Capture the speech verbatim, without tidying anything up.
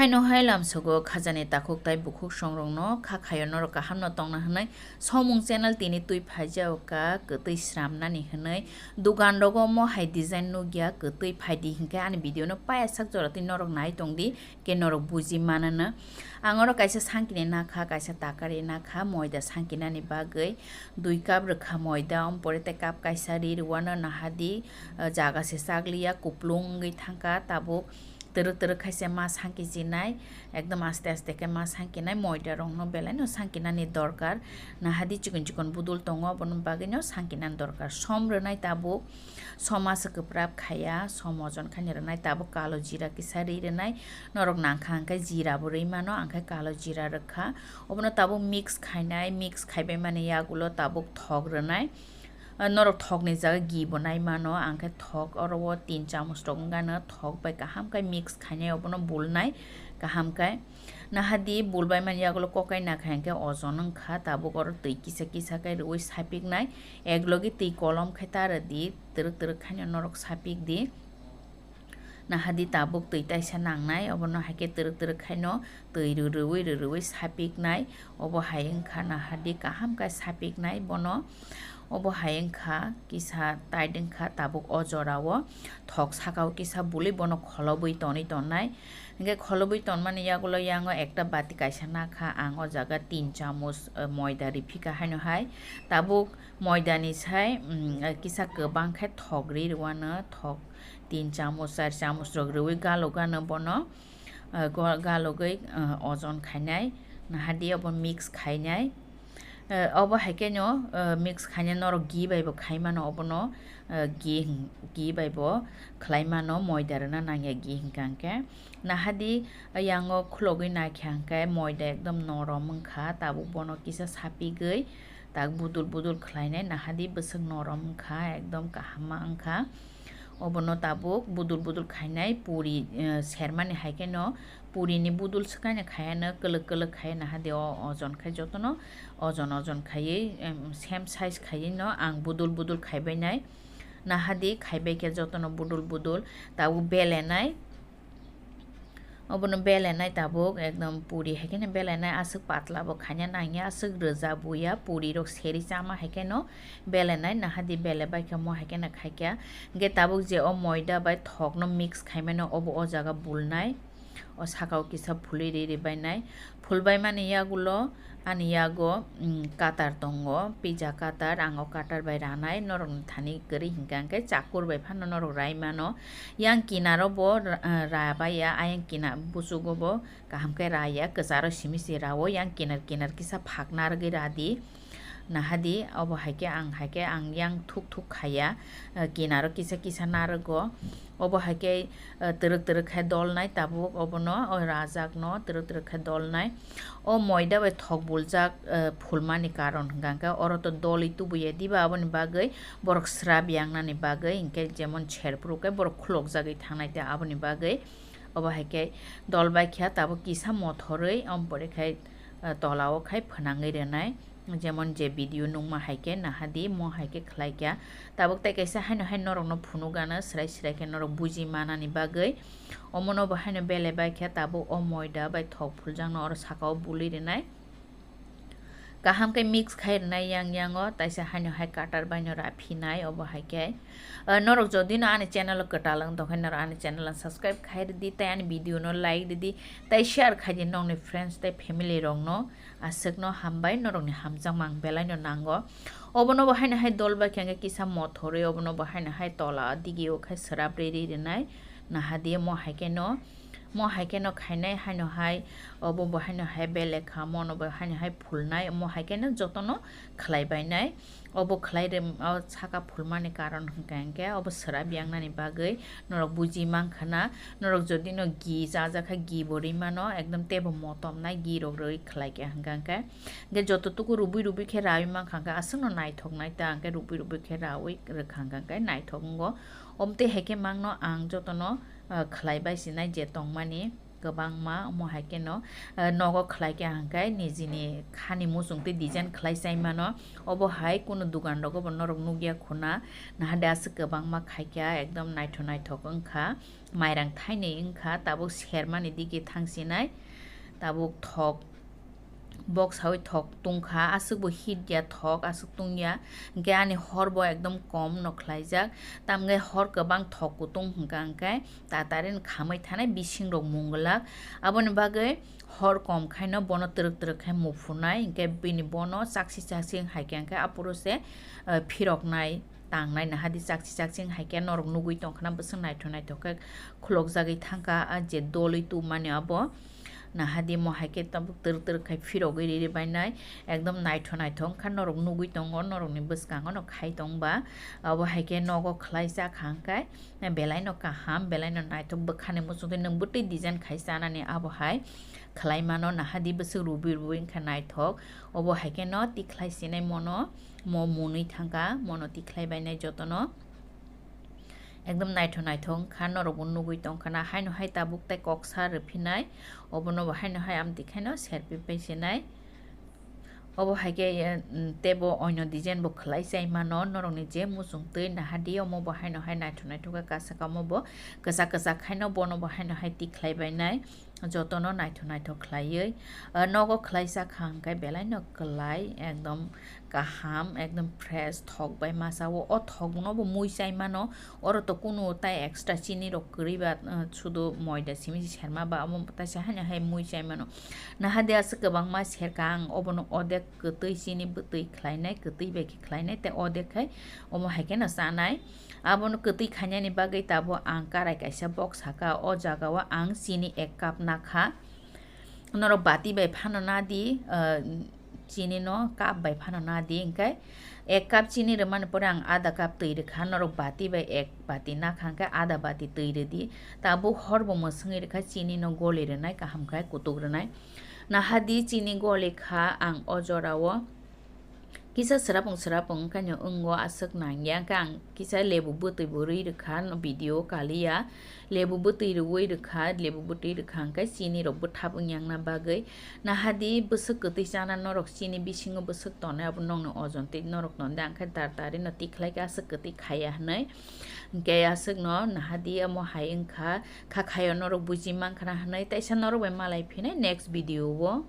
Haino hai lamsogo khajani takhuk tai bukhuk songrokno kha khaio norok kaham no tongna hwnwi somung channel tini twi phaijao ka kwtwi sramnani hwnwi dugan rogo mo hai design nukya kwtwi phaidi hinkhe ani video no paya sak jora twi norok nai tongdi ke norok buji manana. Ang oro kaisa sangkini nakha, kaisa takari nakha, moida sangkinani bagwi dui cup rwkha moida, ompore tei cup kaisa ri rwano nahadi, jaga se chakliya kuplung wngwi thangkha tabuk. Twrwk twrwk khaise ma sangki jinai, ekdom aste aste khe ma sangkinai, moida rokno belai no sangkinani dorkar. Nahadi chikon chikon budul tongo, aboni bagwi no sangkinani dorkar. Som rwnai tabuk, som aswk kwprap khaya, som ojon khaina rwnai tabuk, kalo jira kisa ri rwnai, norok nangkha hwnkhe jira bo rwi mano, ang khe kalo jira rwkha. Obono tabuk mix khainai, mix khaibai mani yagulo tabuk thok rwnai. Ah, norok thokni jaga ghee bo nai mano, ang khe thok oro o tin chamuch rok wngano thok bai kaham khe mix khainai, obono bulnai kaham khe. Nahadi bulbai mani yagulo kokai nakha hwnkhe ojon wngkha, tabuk oro twi kisa kisa khe rwui sapiknai, eklogi twi kolom khe ta rwdi, twrwk twrwk khaino norok sapikdi. Nahadi tabuk twi taisa nangnai, obono hai khe twrwk twrwk khaino twi rw rwui rw rwui sapiknai, obo hai wngkha nahadi kaham khe sapiknai bono, obo hai wngkha kisa tight wngkha tabuk o jorao thok sakao kisa bului bono kholobwi tonwi tonnai, hinkhe kholobwi tonmani yagulo yango ekta bati kaisa nakha ang o jaga tin chamuch, eh, moida riphika haino hai tabuk moidani sai, mm, kisa kwbang khe thok ri rwano thok tin chamuch, char chamuch rok rwui galugano bono, ah, go-, galugwi, ah, ojon khainai, nahadi obo mix khainai. Ah, obo hai kheno, ah, mix khainai norok ghee bai bo khai mano obono, ah, ghee hwn-, ghee bai bo khlai mano, moida rwna nangya ghee hwnkha hwnkhe. Nahadi yango khulogwi naikha hwnkhe moida ekdom norom wngkha, tabuk bono kisa sapigwi tak budul budul khlainai, nahadi bwswk norom wngkha, ekdom kaham ma wngkha. Obono tabuk budul budul khainai puri, eh, sermani hai kheno purini budul swkaino khaiano kwlwk kwlwk khai nahadi o ojon khai jotono ojon ojon khaiwi, em, same size khaiwi no ang budul budul khaibainai. Nahadi khaibai khe jotono budul budul tabuk belenai. Obono belenai tabuk ekdom puri hai kheno belenai, aswk patla bo khaina nangya, aswk rwja buya, puri rok seri chama hai kheno belenai, nahadi bele bai khe mo hai kheno khaikya. Hinkhe tabuk je o moida bai thok no mix khaimano obo o jaga bulnai, o sakao kisa phulwi ri ri bainai, phulbai mani yagulo ani yago, mm, cutter tongo, pizza cutter, ang o cutter bai ranai, norokni thani kwrwi hinkha hwnkhe chakur bai phano norok rai mano. Yang kinaro bo ra-, ah, rabaiya, ayang kina buchugo bo kaham khe raya, kwcharo simi se rao, yang kinar kinar kisa phak narwgwi radi. Nahadi, obo hai khe ang, hai khe ang yang thuk thuk khaya, ah, kinaro kisa kisa narwgo. Obo hai khe, ah, twrwk twrwk khe dolnai tabuk, obono, o rajakno twrwk twrwk khe dolnai. O moida bai thok buljak, eh, phulmani karon hwnkha hwnkhe oro to dolwi tubuya diba, aboni bagwi borok srap yangnani bagwi hinkhe jemon serphuru khe borok khulokjagwi thangnai tei aboni bagwi obo hai khe dol bai khe tabuk kisa mothorwi omo pore khai, eh, tola o khai phwnangwi rwnai. Jemon je video nukma hai khe nahadi mo hai khe khlai kha. Tabuk tei kaisa haino hai norokno phunukgano, srai srai khe norok buji manani bagwi. Omono bo haino bele bai khe tabuk o moida bai thok phuljakno oro sakao bului rwnai. Kaham khe mix khai rwnai yang yango, taisa haino hai cutter baino raphinai obo hai khe. Ah, norok jodi no ani channel o kwtal wng tongkhe norok ani channel o subscribe khai rwdi tei ani video no like rwdi tei share khai di nokni friends tei family rokno. Aswkno hambai, norokni hamjakma ang belaino nango. Obono bo haino hai dol bai khe hwnkhe kisa mothorwi, obono bo haino hai tola digio khai swrap ri ri rwnai. Nahadi mo hai kheno, mo hai kheno khainai haino hai, obo bo haino hai belekha, mono bo haino hai phulnai, mo hai kheno jotono khlai bainai. Obo khlai rem-, o saka phulmani karon hwnkha hwnkhe obo swrap yangnani bagwi norok buji mankha na, norok jodi no ghee chajakha ghee bo rwi mano, ekdom teibo motom nai ghee rok rwi khlai khe hwnkha hwnkhe, hwnkhe joto tuku rubui rubui khe raui mankha hwnkhe aswkno naithok nai ta hwnkhe rubui rubui khe raui rwkha hwnkha hwnkhe naithok wngo. Omtwi hai khe mangno ang jotono, ah, khlai bai sinai je tongmani. kwbangma, omo hai kheno, eh, nogo khlai kha hwnkhe nijini khani muchung tei design khlai chai mano. Obo hai kunu dugan rogo bo norok nukya khuna, naha de aswk kwbangma khai kha, ekdom naithok naithok wngkha, mairang thainwi wngkha, tabuk sermani dige thangsinai, tabuk thok, box hai thok tungkha, aswk bo hit ya thok, aswk tungya, hwnkhe ani hor bo ekdom kom no khlaijak, tamkhe hor kwbang thok kutung hwnkha hwnkhe tatari no khamwi thanai bising rok mungwlak, aboni bagwi hor kom khaino bono twrwk twrwk khai muphunai, hwnkhe bini bono chaksi chaksi hai khe hwnkhe aphuru se, eh, phiroknai. Tangnai naha di chakchi chakchi hai khe norok nugui tongkhana bwswk naithok naithok khe khulokjagwi thangkha, ah, je dolwi tubumani abo. Naha di mo hai khe tabuk twrwk twrwk khai phirogwi riri bainai, ekdom naithok naithok wngkha norok nugui tongo, norokni bwskango no khai tongba. Abo hai khe nogo khlai cha kha hwnkhe belaino kaham, belaino naithok bwkhani muchungtwi nwng bwtwi design khai chanani abo hai khlai mano, naha di bwswk rubi rubi wngkha naithok. Obo hai khe no tikhlai sinai mono. Mo mwnwi thangkha, mono tikhlai bainai jotono. Ekdom naithok naithok wngkha, norokbo nugui tongkha na, haino hai tabuk tei koksa rwphinai, obono bo haino hai amtwi khaino serpi paisinai. Obo hai khe, eh, teibo oino design bo khlai chai mano, norokni je muchung twi naha di, omo bo haino hai naithok naithok khe kasa kamo bo kwchak kwchak khaino bono bo haino hai tikhlai bainai. Jotono naithok naithok khlaiwi, ah, nogo khlaisa kha hwnkhe belaino kwlai, ekdom kaham, ekdom fresh thok bai masa o. O thok no bo mui chai mano, oro to kunu tai extra chini rok kwrwi ba, ah, sudu moida simi serma ba omo taisa haino hai mui chai mano. Naha de aswk kwbangma serka ang obono odek kwtwi chini bwtwi khlainai, kwtwi bai khe khlainai tei odek khai omo hai kheno chanai. Abono kwtwi khainani bagwi tabuk ang karai kaisa box saka, o jagao ang chini ek cup nakha. Norok bati bai phano nadi, ah, chini no cup bai phano nadi, hwnkhe ek cup chini rwmani pore ang adha cup twi rwkha, norok bati bai ek bati nakha hwnkhe adha bati twi rwdi. Tabuk hor bo mwswngwi rwkha, chini no goli rwnai, kaham khe kutuk rwnai. Naha di chini goli kha ang o jorao. Kisa srapung srapung wngkha no wngo, aswk nangya, hwnkhe ang kisa lebu bwtwi bo rwi rwkha, no video kaliya, lebu bwtwi rwi rwkha, lebu bwtwi rwkha hwnkhe chini rok bwthap wngya wngna bagwi. Naha di bwswk kwtwi chana norok chini bisingo bwswk tonwi abo nokni ojon tei norok tonde, ang khe dar dari no tikhlai khe aswk kwtwi khaiya hwnwi. Hwnkhe aswk no naha di omo hai wngkha, kha khaio norok buji mankha na hwnwi, taisa norok bai malai phinai next video o.